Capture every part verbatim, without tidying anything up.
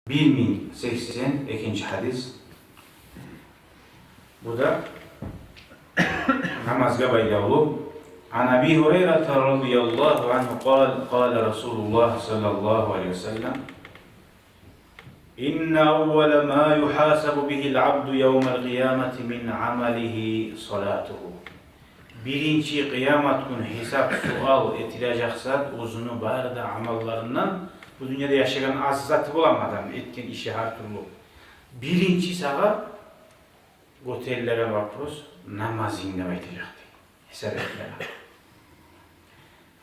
Бир минг сексен экинчи гьадис. Бу да намазгъа байлавлу. Ан Аби Гьурайрата радияллагьу ангьу къал, къала Расулуллагь саллаллагьу алайгьи ва саллам: «Инна аввала ма югьасабу бигьил абду явмал къиямати мин амалигьи салатугьу». Биринчи къыямат гюн гьисап-суал этилежек зат оьзюню бары да амалларындан, бу дюньяда яшагъан аз заты боламы адам, этген иши гьар тюрлю. Биринчи сагъа гётерилеген вопрос намазынг деп айтажакъ дей. Гьисап этилеген.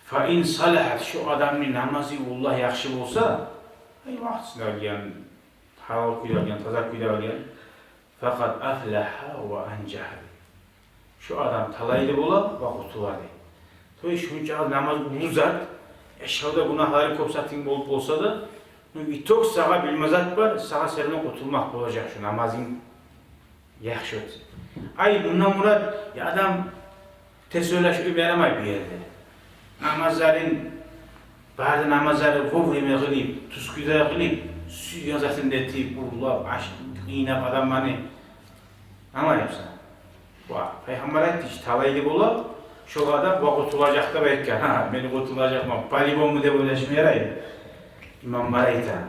Фа ин салахат, шу адамны намазы валлагь яхшы болса, ай, вакътисинде къылгъан, гьалал кюйде къылгъан, таза кюйде къылгъан, факъад афлагьа ва анжагьа. Шу адам талайлы бола ва къутула дей. То есть шунча намаз уллу зат, яшавда гюнагьлары кёп затынг болуп болса да, ну, итог сагъа билме зат бар, сагъа сен къутулмакъ болажакъ шу намазынг яхшы оьтсе. Ай, мундан мурат, я адам терс ойлашып ярамай бу ерде. Намазларын, бары намазларын вовремя къылып, тюз кюйде къылып, сюйген затын да этип, урлап, аш, къыйнап адамланы. Англамайсан. Ва Пайхаммар айтды чы, талайлы бола шо адам, ва къутулажакъ деп айтгъан. Гьа, мен къутулажакъман, по-любому деп ойлашма ярай. Имамлар айта,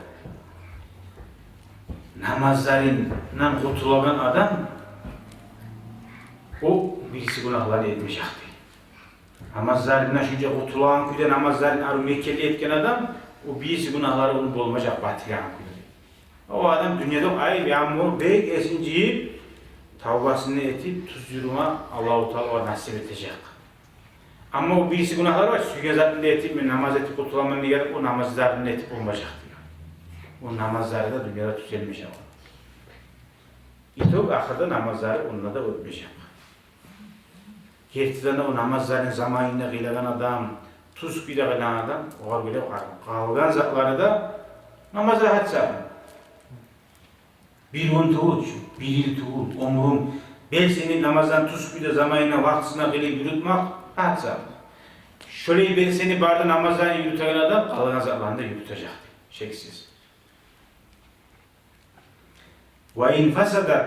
намазларындан къутулагъан адам, о бириси гюнагьланы этмежек дей. Намазларындан шунча къутулагъан кюйде намазларын арив мекенли этген адам, о бириси гюнагьлары ону болмажакъ, батылагъан кюйде. О адам дюньяда, ай, ямгъур, бек эсин жыйып, тавбасын этип, тюз юрюме Аллагьу Таала огъар насип этежек. Амма о бириси гюнагьлар бар, сюйген затын да этип, мен намаз этип къутуламан деген, о намазларын этип болмажакъ деген. О намазлары да дюньяда тюзелмежек. Итог, ахырда намазлары онда да оьтмежек. Гертиден де, о намазларын заманында къылагъан адам, тюз кюйде къылагъан адам, огъар гёре къал-, къалгъан затлары да намаз рагьат зат. Бир гюн тюгюл, бир йыл тюгюл, оьмюрюм, бел сени намазларын тюз кюйде, заманында, вакътисинде къылып юрютмек рагьат зат. Шолай бел сени бары да намазларын юрютеген адам къалгъан затларын да юрютежек, шексиз. Ва ин фасадат,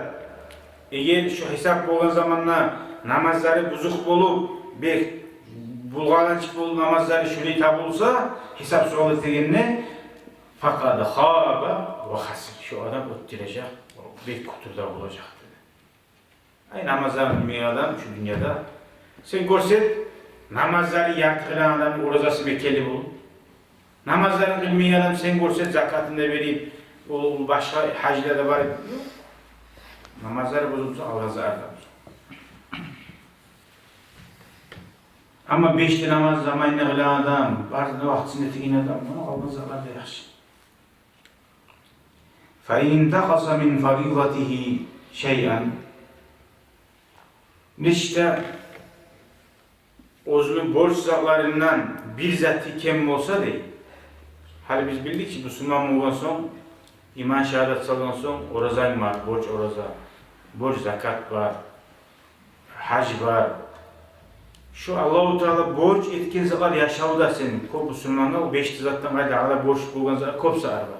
эгер шо гьисап болгъан заманда намазлары бузукъ болуп, бек булгъанчыкъ болуп намазлары шолай табулса, гьисап-суал этегенде, факъад хаба ва хасир. Шо адам оьттюрежек, бек кютюрде болажакъ деди. Ай, намазларын билмейген адам шу дюньяда. Сен гёрсет, намазларын ярты къылагъан адамны оразасы мекенли болуп. Намазларын билмейген адам, сен гёрсет, закатын да берип, о башгъа гьажлар да барып. Ёкъ. Намазлары бузулса, къалгъан затлары да бузулса. Амма беш де намаз заманында къылагъан адам, барын да вакътисинде этеген адам, муна къалгъан затлары да яхшы. Фа ин интакъаса мин фаридатигьи шайъан. Нечик де оьзюню борч затларындан бир заты кем болса дей. Гьали биз билдик чи, бусурман болгъан сонг, иман шагьадат салгъан сонг, оразанг бар, борч ораза, борч закат бар, гьаж бар. Шо Аллагьу Таала борч этген затлар яшавда сени, кёп бусурмангъа о беш де затдан къайры дагъы да борч болгъан зат кёп зат бар.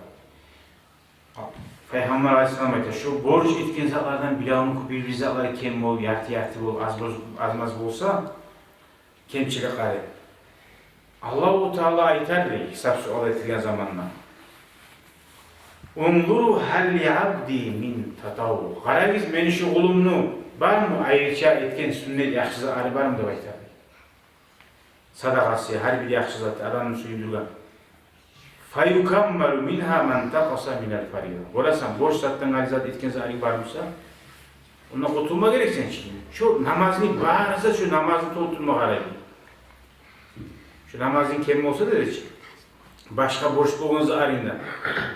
Пайхаммар алайгьиссалам айта, шо борч этген затлардан биревнюки бир-бир затлары кем болуп, ярты-ярты болуп, аз-боз-, аз-маз болса, кемчилик къарай. Аллагьу Таала айтар дей, гьисап-суал этилген заманда: «Унзуру гьал ли абди мин татаввуъ». Къарагъыз, мени шу къулумну бармы айрыча этген сюннет яхшы затлары бармы деп айтар дей. Садагъасы, гьар бир яхшы зат адамны сююндюрген. «Фаюкаммалу мингьа ман такъаса минал фаридат». Гёресен, борч затдан къайры зат этген затларынг бар буса, ондан къутулма герек сен чи. Шу намазны барысы, шу намазны толтурма къарай. Шу намазынг кем болса да, деди чи, башгъа борч болгъан затларынг да,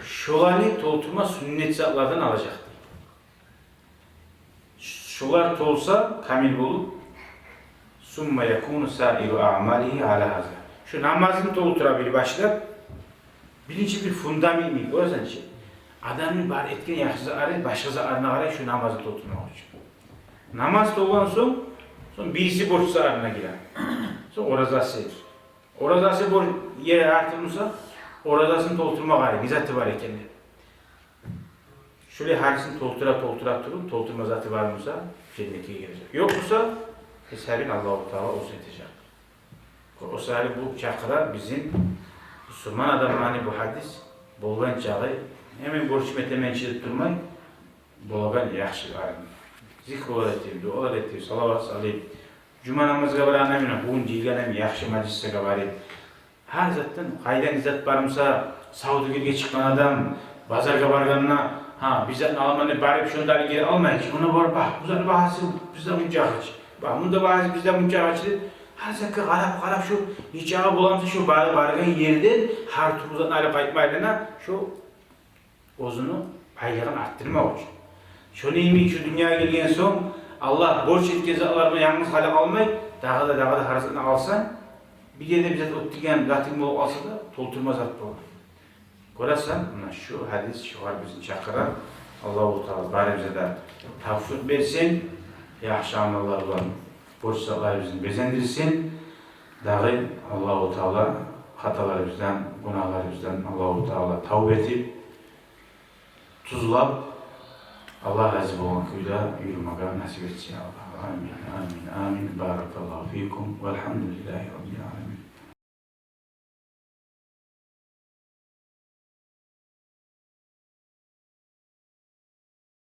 шоланы толтурма сюннет затлардан алажакъ дей. Шолар толса, камил болуп, «сумма якуну саиру аъмалигьи аля гьаза». Шу намазны толтура бир башлап, биринчи бир фундамент йимик, гёресен чи. Адамны бар этген яхшы затлары башгъа затларына къарай, шу намазны толтурмакъ учун. Намаз толгъан сонг, сонг бириси борч затларына гире. Сонг оразасы. Оразасы бор-, ер артын буса, оразасын толтурма къарай, не заты бар экен деп. Шулай гьарисин толтура, толтура туруп, толтурма заты бар буса, женнетге гирежек. Ёкъ буса, гьисабын Аллагьу Таала оьзю этежек. О саялы бу чакъырар бизин, бусурман адамланы, бу гьадис болгъан чакъы, гьемен борчум этемен чи деп турмай, болагъан яхшы арив зикрулар этип, дуалар этип, салават салып, жума намазгъа барагъан, муна бугюн жыйылгъан эм яхшы мажлислеге барып, гьар затдан, къайда не зат бар буса, савдюгерге чыкъгъан адам базаргъа баргъанда, гьа, бир затны аламан деп барып, шонда гери алмай чы, ону барып, багь, бу затны багьасы бизде мунча къач, багь, мунда багьасы бизде мунча къач деп, гьар затгъа къарап, къарап, шу нечакъы бола буса, шу бар-, баргъан ерден гьар тюрлю затны алып къайтмайлы, шу оьзюню байлыгъын артдырмакъ учун. Шону йимик шу дюньягъа гелген сонг, Аллагь борч этген затлар булан янгыз къала къалмай, дагъы да, дагъы да гьар затны алсанг, бир ерде бир зат оьтдюрген затынг болуп къалса да, толтурма зат болур. Гёресен, муна шу гьадис шогъар бизин чакъыра. Аллагьу Таала барыбызгъа да тавфикъ берсин, яхшы амаллар булан борч затларыбызны безендирсин. Дагъы Аллагьу Таала хаталарыбыздан, гюнагьларыбыздан Аллагьу Таала тавба этип, тюзлеп, Аллагь рази болгъан кюйде юрюмеге насип этсин, я Аллагь. Амин, амин, амин. Баракаллагьу фикум. Валгьамдулиллагьи раббил аламин.